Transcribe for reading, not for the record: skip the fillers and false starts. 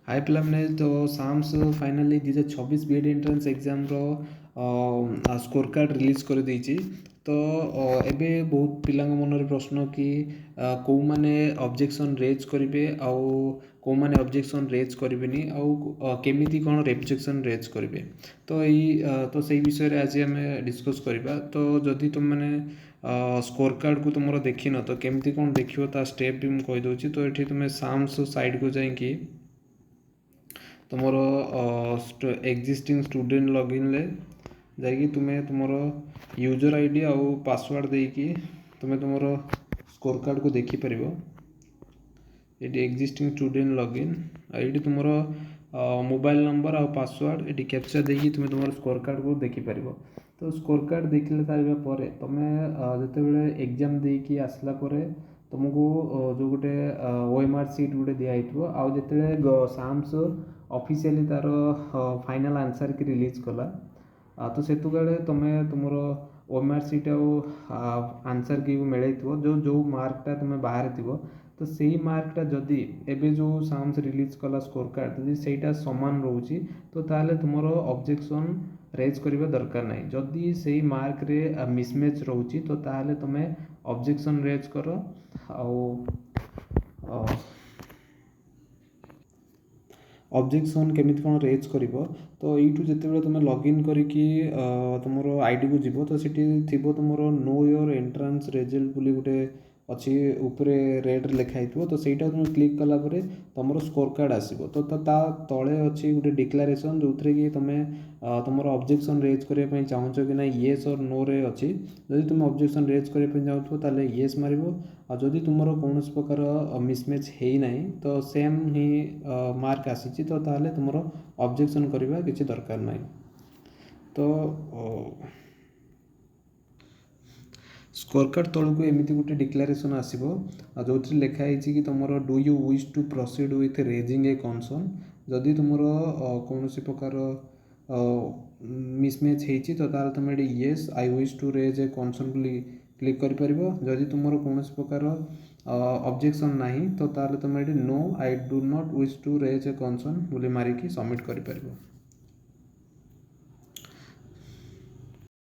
High ପିଲାମାନେ, ତ SAMS finally 2026 B Ed entrance ଏକ୍ଜାମ୍ର ସ୍କୋର୍ କାର୍ଡ଼ ରିଲିଜ୍ କରିଦେଇଛି। ତ ଏବେ ବହୁତ ପିଲାଙ୍କ ମନରେ ପ୍ରଶ୍ନ କି କେଉଁମାନେ ଅବଜେକ୍ସନ୍ ରେଜ୍ କରିବେ ଆଉ କେଉଁମାନେ ଅବଜେକ୍ସନ୍ ରେଜ୍ କରିବେନି, ଆଉ କେମିତି କ'ଣ ଅବଜେକ୍ସନ୍ ରେଜ୍ କରିବେ। ତ ଏଇ ତ ସେଇ ବିଷୟରେ ଆଜି ଆମେ ଡିସ୍କସ୍ କରିବା। ତ ଯଦି ତୁମେମାନେ ସ୍କୋର୍ କାର୍ଡ଼କୁ ତୁମର ଦେଖିନ, ତ କେମିତି କ'ଣ ଦେଖିବ ତା ଷ୍ଟେପ୍ ବି ମୁଁ କହିଦେଉଛି। ତ ଏଠି ତୁମେ ସାମ୍ସ ସାଇଟ୍କୁ ଯାଇକି ତୁମର ଏକ୍ଜିଷ୍ଟିଂ ଷ୍ଟୁଡେଣ୍ଟ ଲଗ୍ଇନ୍ରେ ଯାଇକି ତୁମେ ତୁମର ୟୁଜର୍ I D ଆଉ ପାସୱାର୍ଡ଼ ଦେଇକି ତୁମେ ତୁମର ସ୍କୋର୍ କାର୍ଡ଼କୁ ଦେଖିପାରିବ। ଏଠି ଏକ୍ଜିଷ୍ଟିଂ ଷ୍ଟୁଡେଣ୍ଟ ଲଗ୍ଇନ୍ ଆଉ ଏଇଠି ତୁମର ମୋବାଇଲ୍ ନମ୍ବର ଆଉ ପାସୱାର୍ଡ଼ ଏଠି କ୍ୟାପଚା ଦେଇକି ତୁମେ ତୁମର ସ୍କୋର୍ କାର୍ଡ଼କୁ ଦେଖିପାରିବ। ତ ସ୍କୋର୍ କାର୍ଡ଼ ଦେଖିଲେ ସାରିବା ପରେ ତୁମେ ଯେତେବେଳେ ଏକ୍ଜାମ୍ ଦେଇକି ଆସିଲା ପରେ ତୁମକୁ ଯେଉଁ ଗୋଟେ ଓଏମ୍ଆର୍ ସିଟ୍ ଗୋଟେ ଦିଆହେଇଥିବ, ଆଉ ଯେତେବେଳେ ସାମ୍ସ ଅଫିସିଆଲି ତା'ର ଫାଇନାଲ୍ ଆନ୍ସର୍ କି ରିଲିଜ୍ କଲା, ତ ସେତେବେଳେ ତୁମେ ତୁମର ଓଏମ୍ଆର୍ ସିଟ୍ ଆଉ ଆନ୍ସର୍ କି ମିଳେଇଥିବ, ଯେଉଁ ଯେଉଁ ମାର୍କଟା ତୁମେ ବାହାରିଥିବ, ତ ସେଇ ମାର୍କଟା ଯଦି ଏବେ ଯେଉଁ ସାମ୍ସ ରିଲିଜ୍ କଲା ସ୍କୋର୍ କାର୍ଡ଼ ଯଦି ସେଇଟା ସମାନ ରହୁଛି, ତ ତାହେଲେ ତୁମର ଅବଜେକ୍ସନ୍ ରେଜ୍ କରିବା ଦରକାର ନାହିଁ। ଯଦି ସେଇ ମାର୍କରେ ମିସମ୍ୟାଚ୍ ରହୁଛି, ତ ତାହେଲେ ତୁମେ ଅବଜେକ୍ସନ୍ ରେଜ୍ କର। ଆଉ ଅବଜେକ୍ସନ୍ କେମିତି କ'ଣ ରେଜ୍ କରିବ? ତ ଏଇଠୁ ଯେତେବେଳେ ତୁମେ ଲଗ୍ଇନ୍ କରିକି ତୁମର ଆଇଡ଼ିକୁ ଯିବ, ତ ସେଠି ଥିବ ତୁମର ନୋ your entrance result ବୋଲି ଗୋଟେ ଅଛି, ଉପରେ ରେଡ଼୍ରେ ଲେଖା ହେଇଥିବ। ତ ସେଇଟା ତୁମେ କ୍ଲିକ୍ କଲା ପରେ ତୁମର ସ୍କୋର୍ କାର୍ଡ଼ ଆସିବ। ତ ତା ତଳେ ଅଛି ଗୋଟେ ଡିକ୍ଲାରେସନ୍, ଯେଉଁଥିରେ କି ତୁମେ ତୁମର ଅବଜେକ୍ସନ୍ ରେଜ୍ କରିବା ପାଇଁ ଚାହୁଁଛ କି ନାହିଁ, ୟେସ୍ ଅର୍ ନୋରେ ଅଛି। ଯଦି ତୁମେ ଅବଜେକ୍ସନ୍ ରେଜ୍ କରିବା ପାଇଁ ଚାହୁଁଥିବ, ତାହେଲେ ୟେସ୍ ମାରିବ। ଆଉ ଯଦି ତୁମର କୌଣସି ପ୍ରକାର ମିସମ୍ୟାଚ୍ ହେଇନାହିଁ, ତ ସେମ୍ ହିଁ ମାର୍କ ଆସିଛି, ତ ତାହେଲେ ତୁମର ଅବଜେକ୍ସନ୍ କରିବା କିଛି ଦରକାର ନାହିଁ। ତ ସ୍କୋର୍ କାର୍ଡ଼ ତଳକୁ ଏମିତି ଗୋଟେ ଡିକ୍ଲାରେସନ୍ ଆସିବ, ଆଉ ଯେଉଁଥିରେ ଲେଖା ହେଇଛି କି ତୁମର do you wish to proceed with raising a concern? ଯଦି ତୁମର କୌଣସି ପ୍ରକାର ମିସମ୍ୟାଚ୍ ହେଇଛି, ତ ତାହେଲେ ତୁମେ ଏଠି "Yes, I wish to raise a concern" ବୋଲି କ୍ଲିକ୍ କରିପାରିବ। ଯଦି ତୁମର କୌଣସି ପ୍ରକାର ଅବଜେକ୍ସନ୍ ନାହିଁ, ତ ତାହେଲେ ତୁମେ ଏଠି "No, I do not wish to raise a concern" ବୋଲି ମାରିକି ସବମିଟ୍ କରିପାରିବ।